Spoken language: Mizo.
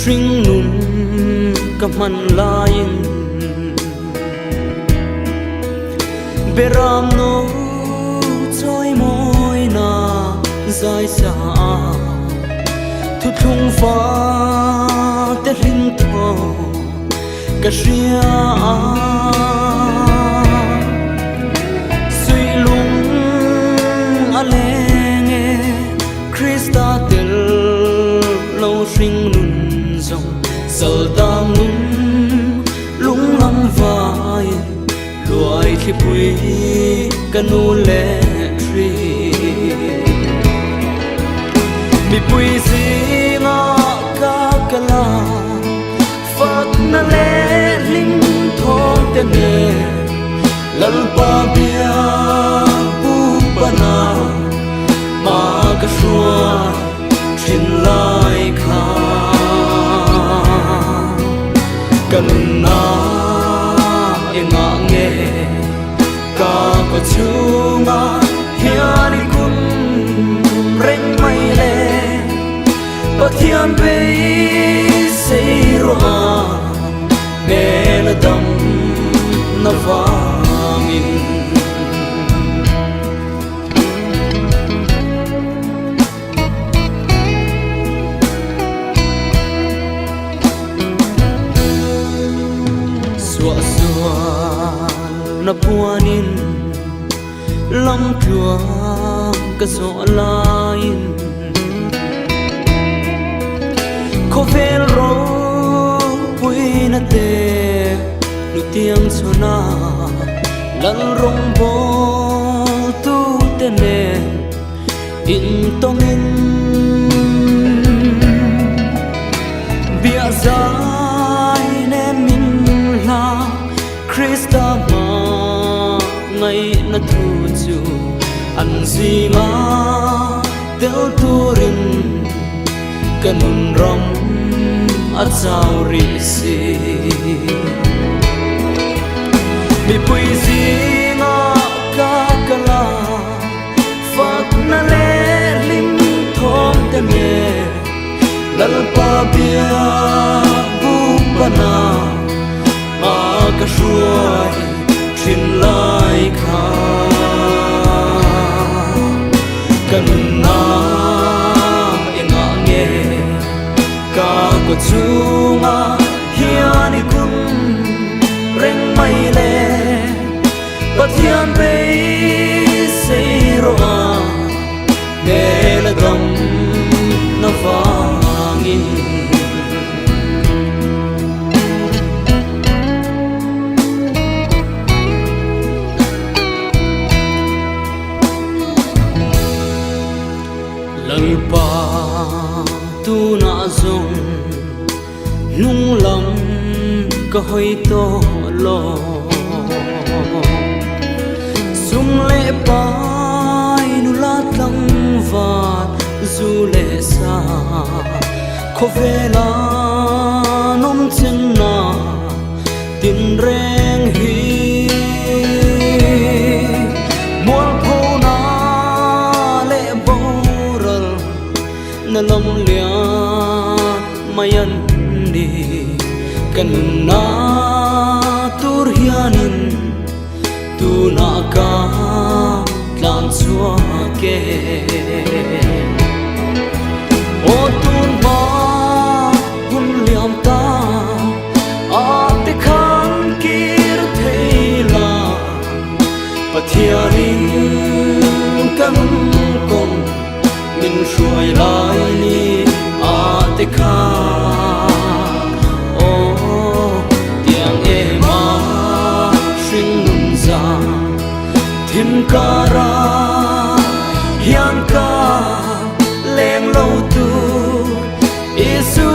Hringnun ka hman laiin Beram no chawimawina zai sa a Thuthlung fa te hlim thaw ka hria a Suihlung a leng e Krista tel lo hring nun zawng Saldang nun lunglam vaiin luai thlipui ka nu leh thin. Mipui zingah ka kal a, fakna leh hlim thawm te nen Lalpa bia pu pana hma ka hruai thin lai kha. Ka nunna engah nge ka kaw chhungah hian i kun reng mai le? Pathian beisei rawh a hmel a dam na vangin. Suahsual na puanin lamtluang ka zawh laiin Khawvel ropuina te hnutiang chhuna Lal rawngbawltu te nen Intawngin bia zai nen min hla Krista hma ngaihna thu chu an zinga tel turin ka nun ram a chau rih si. Mipui zinga ka kal a. Fakna leh hlim thawm te nen Lalpa bia bupana hma ka hruai thin lai kha. Ka nunna engah nge ka kaw chungah hian i kun reng mai le? Pathian beisei rawh a, hmel a dam na vangin. Lalpa tunah zawng Hnung lam ka hawi tawh lo. Sum leh pai nula tlangval zu leh sa khawvela nawm chenna tinreng hi mualphona leh boral na lam lian mai an ni. Ka nunna tur hianin tunah ka tlan chhuak e. Aw tun hma hun liam ta a te khan kir thei la Pathianin ka nun kawng Min hruai lai ni a te kha Aw tiang em a hring nun za Thim kara hian ka leng lo tur Isu.